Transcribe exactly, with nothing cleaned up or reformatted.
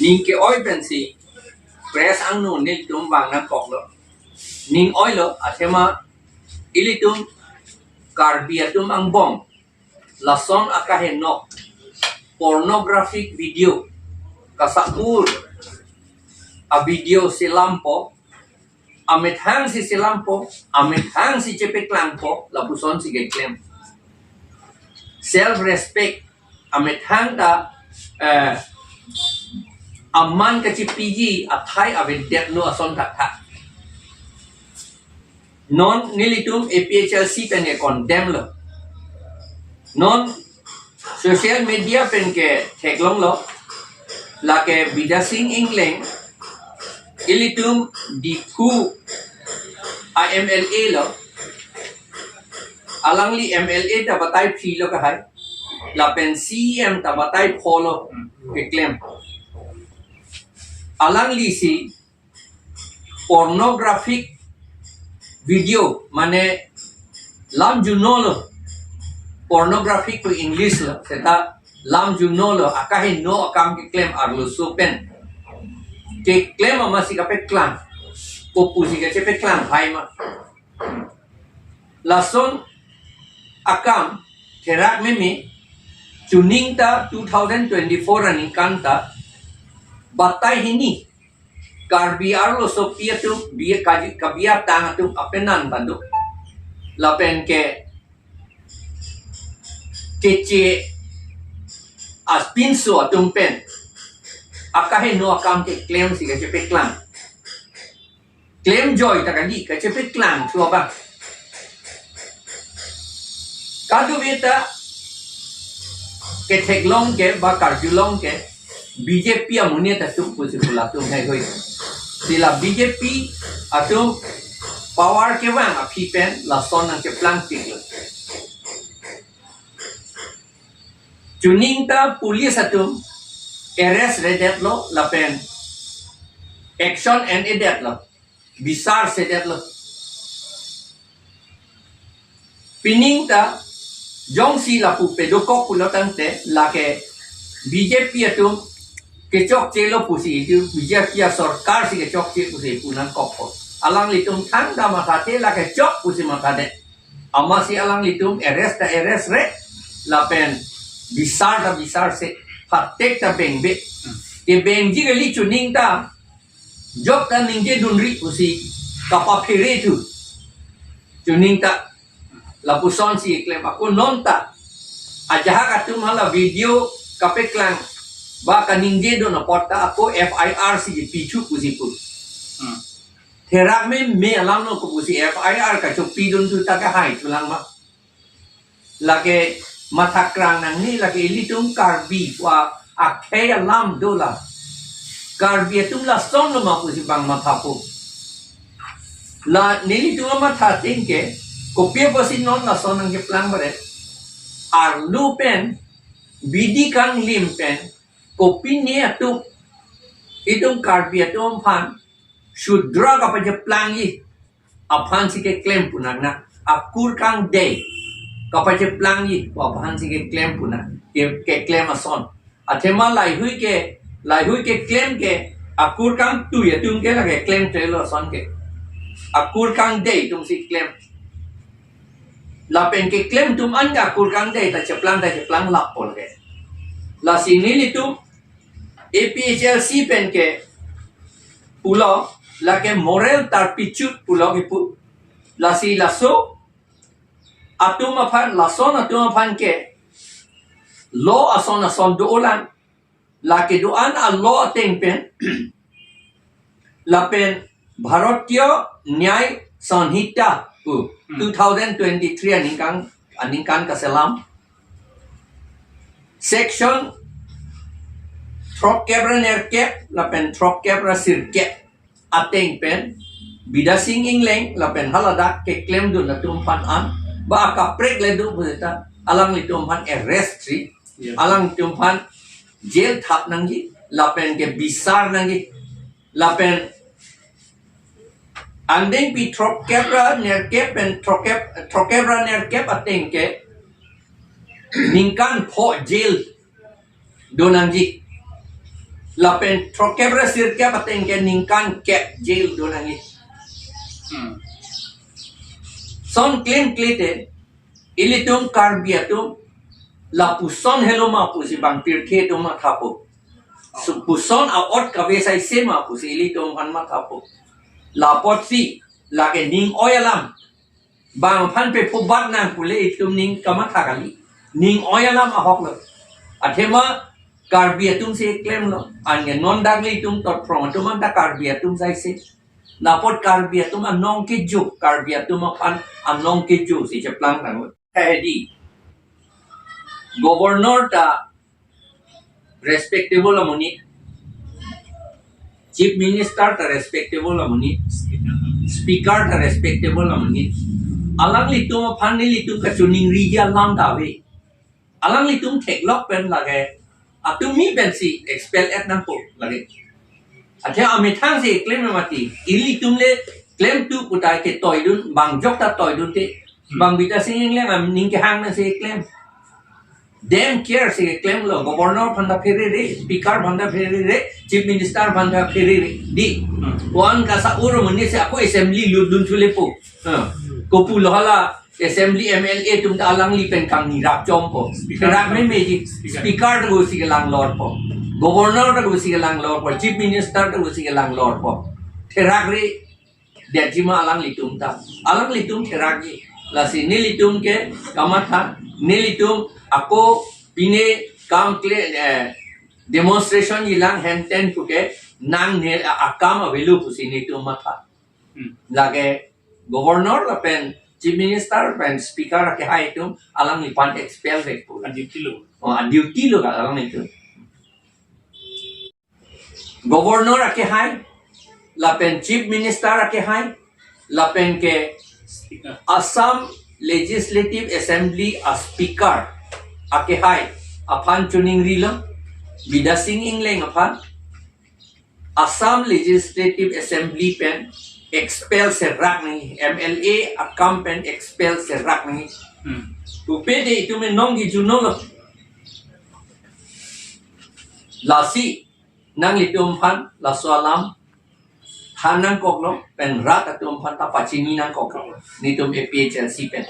Ning ke-oi pensi press angno nelitum vang nangkoklo. Ning oilo, athema ilitum Karbi atum angbong lason akaheno pornographic video, kasapur a video selampo, amethang si selampo, amethang si chepeklangpo, lapuson si keklem. Self respect, amethang ta, eh, aman kachepiji athai avedetlo ason thakthak. Non nelitum A P H L C pen ke-condemn lo. Non social media pen ketheklonglo. Lake Bidya Sing Engleng, ilitum Diphu a M L A lo. Alangli M L A ta batai phli lo kahai. Lapen C E M ta batai pho lo keklem. Alangli si pornographic video, mane lam junolo, pornographic to English lo, seta lam junolo, akaheno akam keklem arloso pen keklem amatsi kapeklang, kopusi kachepeklang hai ma. Lason akam therak meme, chuning ta two thousand twenty-four aningkan ta batai hini Karbi arlosopi atum, bi-, kaji-, kabiatang atum apenan badu. Lapen ke keche aspinso atum pen akaheno akam keklem si kachepeklang. Klem joi ta kali, kachepeklang thu abang. Kadokave ta ketheklong ke ba karjulong ke B J P amonit atum pusi pu latum heihui. Si la B J P atum power kevang aphi pen lason nangcheplang tik lo. Chuning ta police atum arrest redetlo lapen action en-edetlo, bisar sedetlo. Pining ta jongsi lapu pedokok pulo tangte lake B J P atum kechokchelo pusi, itum B J P asorkar si kechokche pusi pu nangkokpo. Alanglitum thangta mathate lake chok pusi mathate. Amatsi alanglitum arrest ta arrest re, lapen bisar ta bisar se, phatek ta bengbe. Kebengji kali chuning ta, jok ta ningjedunri pusi kapaphere thu. Chuning ta lapuson si klem ako non ta. Ajahak atum hala video kapeklang ba kaningjedun apot ta ako F I R si pi thu pusi pu. Hmm. Therak meme alam lo kopusi F I R kachopidun thu ta kahai thulang ma. Lake mathakrang nangne, lake ilitum Karbi wa akhei alam dola. Karbi atum lason lo ma pusi bang mathapo. La nelitum amatha ateng ke, kopi apotsi non lason nangkeplang bare. Arlo pen, bidi kanglim pen, kopine atum, itum Karbi atum aphan, Shudra kapacheplangji aphan si keklem pu nang na, akur kangdei kapacheplangji aphan si keklem pu nang, ke, keklem ason. Athema laihui ke, laihui keklem ke, akur kangtui atum ke lake klemklelo ason ke. Akur kangdei atum si klem. Lapen keklem atum an ke akur kangdei ta cheplang ta cheplang lappo ke. Lasi nelitum A P H L C pen ke pulo, lake moral turpitude pulo kipu. Lasi laso atum aphan, lason atum aphan ke law ason ason do-olang, lake do-an a law ateng pen, lapen Bharatiya Nyay Sanhita pu, hmm, two thousand twenty-three aningkan, aningkan kaselam, section throkkep ra nerkep lapen throkkep ra sirkep ateng pen Bidya Sing Engleng lapen haladak keklemdun atum aphan an ba akaprek le do pusita alanglitum aphan arrest si, yeah, alanglitum aphan jail thap nangji lapen ke bisar nangji lapen andengpi throkkep ra nerkep pen throkkep, throkkep ra nerkep ateng ke ningkan pho jail do nangji. Lapen throkkep ra sirkep ateng ke ningkan kep jail do nangji. Hmm. Son klemkle te, ilitum Karbi atum lapuson helo ma pusi bang pirthe atum mathapo. Lapuson a'ot kave saise ma pusi ilitum aphan mathapo. La apotsi lake ning oi alam. Bang aphan pe phubat nang pule itum ning kamatha kali. Ning oi alam ahok lo. Athema Karbi atum si klemlo. Anke non dak ilitum totphrong atum anta Karbi atum saise. La apot Karbi atum anong kejo, Karbi atum aphan anong kejo si cheplang tanglo. Hedi. Governor ta respectable amonit. Chief Minister ta respectable amonit. Speaker ta respectable amonit. Alanglitum aphan nelitum kachiningri alam ta ave. Alanglitum theklok pen lake atum mi pensi expel et nangpo lake. Athe amethang si klem mati. Ilitum le klemtu puta ketoidun, bang jok ta toidun te. Bang Bidya Sing Engleng aning kehang nangsi klem. Dem care si klemlo, governor aphan ta pherere, speaker aphan ta pherere, chief minister aphan ta pherere. Di. Wan kasa ur muni si ako assembly lutdun chulepo. Ha. Kopulo hala assembly M L A atum ta alangli pen kangni rap chompo. Speaker. Rap me meji. Speaker. Speaker ta go si kelang lorpo. Governor ta go si kelang lorpo. Chief minister ta go si kelang lorpo. Therak re detji ma alanglitum ta. Alanglitum therakji. Lasi nelitum ke kamatha, nelitum ako pine kam kle, eh, demonstration jilang henten puke nangne akam avelo pusi nelitum matha. Hmm. Lake governor lapen chief minister pen speaker akehai atum alangliphan expel vekpo. A duty lo. Oh, a duty lo ka alanglitum. Governor akehai, lapen chief minister akehai, lapen ke Assam Legislative Assembly a speaker akehai aphan chiningrilo, Bidya Sing Engleng aphan Assam Legislative Assembly pen expel serak nangji, M L A akam pen expel serak nangji. Hmm. Pupe de itum nong kejunolo. Lasi nanglitum aphan laso alam than nangkoklo, pen rat atum aphan ta pachini nangkoklo. Nelitum A P H L C pen.